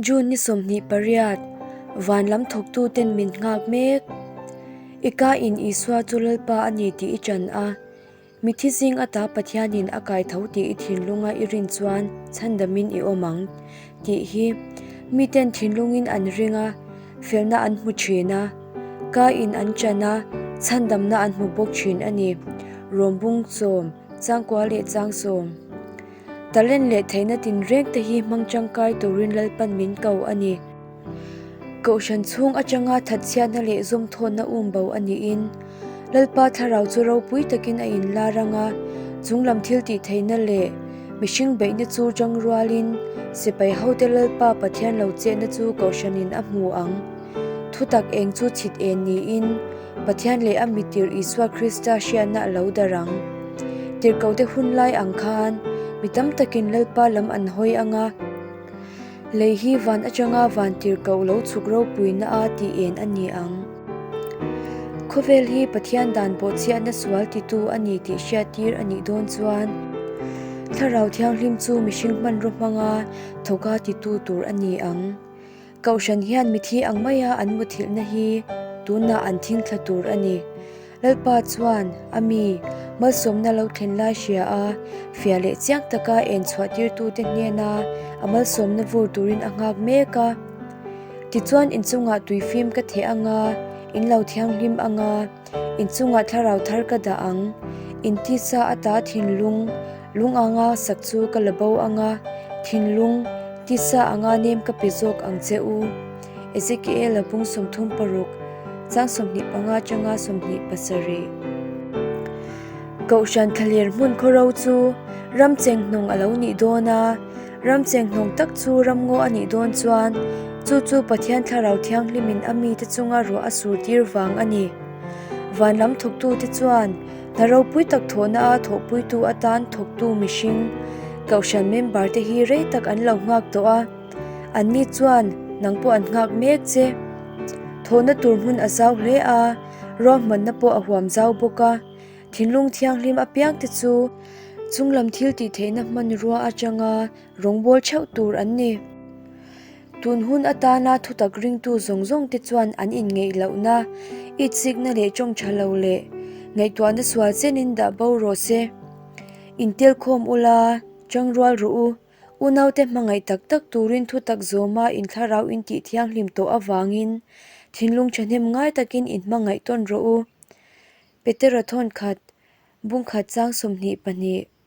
June ni 28, Van lam thawktuten min nghak mek. I ka in Isua chu Lalpa a ni tih i ṭan a. Mithi zing ata Pathianin a kai tho tih i thinlunga i rin chuan chhandamin i awm ang tih hi miten thinlungin an ring a, felna an hmu thin a, ka in an ṭan a, chhandamna an hmu bawk thin a ni. Rawmbung sawm, changkua leh changsawm. Talent leh theihna tinreng te hi hmang tangkai turin Lalpan min ko a ni. Kohhran chhung atanga thatchhiatna leh zawmthawnna um bo a niin, Lalpa thlarau chu ropui takin a inlar ang a, chunglam thil tih theihna leh mihring beihna chu tang rualin sipai hote Lalpa Pathian lo chetna chu kohhranin a hmu ang. Thutak eng chu chhit en niin, Pathian leh a mitir Isua Krista hriatna a lo dar ang. Tirhkohte hun lai ang khan mi tam takin Lalpa lam an hawi ang a, lei hi van atanga van tirhkoh lo chhuk ropuina a tih en a ni ang. Khawvel hi Pathian dan bawhchhiatna sual titu a ni tih hriattir a nih dawn chuan Thlarau Thianghlim chu mihring hmanraw hmanga thawka titu tur a ni ang. Kohhran hian mithi ang maia an muthilhna hi tunah an thingthla tur a ni. Lalpa chuan a mi malsawmna lo thlen lai hria a, fiah leh chiang taka en chhuah tirtute hnena a malsawmna vur turin a nghak mek a. Tichuan inchungah tuifim ka theh anga, in lo thianghlim anga, inchungah thlarau thar ka dah ang, intisa ata thinlung, Lung anga sak chu ka la bo anga, thinlung, tisa anga nem ka pe zawk ang che u. Ezekiel-a bung 36, chang 25 atanga 27. Kohhran thlaler hmun khawro chu ram chenghnawng a lo nih dawn a, ram chenghnawng tak chu ramngaw a nih dawn chuan chu chu Pathian Thlarau Thianghlimin a mite chunga ruah a sur tir vang a ni. Van lam thawktute chuan Hna ropui tak thawhna a thawhpuitu atan thawktu mihring, Kohhran member te hi rei tak an lo nghak tawh a, anni chuan nang pawh an nghak mek che. Thawhna tur hmun a zau hle a, ruahmanna pawh a huam zau bawk a, thinlung thianghlim apiang te chu chunglam thil tih theihna hmanrua atanga rawngbawl theuh tur an ni. Tun hun atana thutak ringtu zawng zawng te chuan an inngeih lohna, itsikna leh tawng tha lo leh ngaihtuahna sual chenin dah bo rawh se. Intelkhawm ula, tangrual rawh u, unaute hmangaih tak tak turin thutak zawma inthlarau intih thianghlim tawh avangin thinlung thahnem ngai takin inhmangaih tawn rawh u. Petera thawn khat, bung khat chang 22.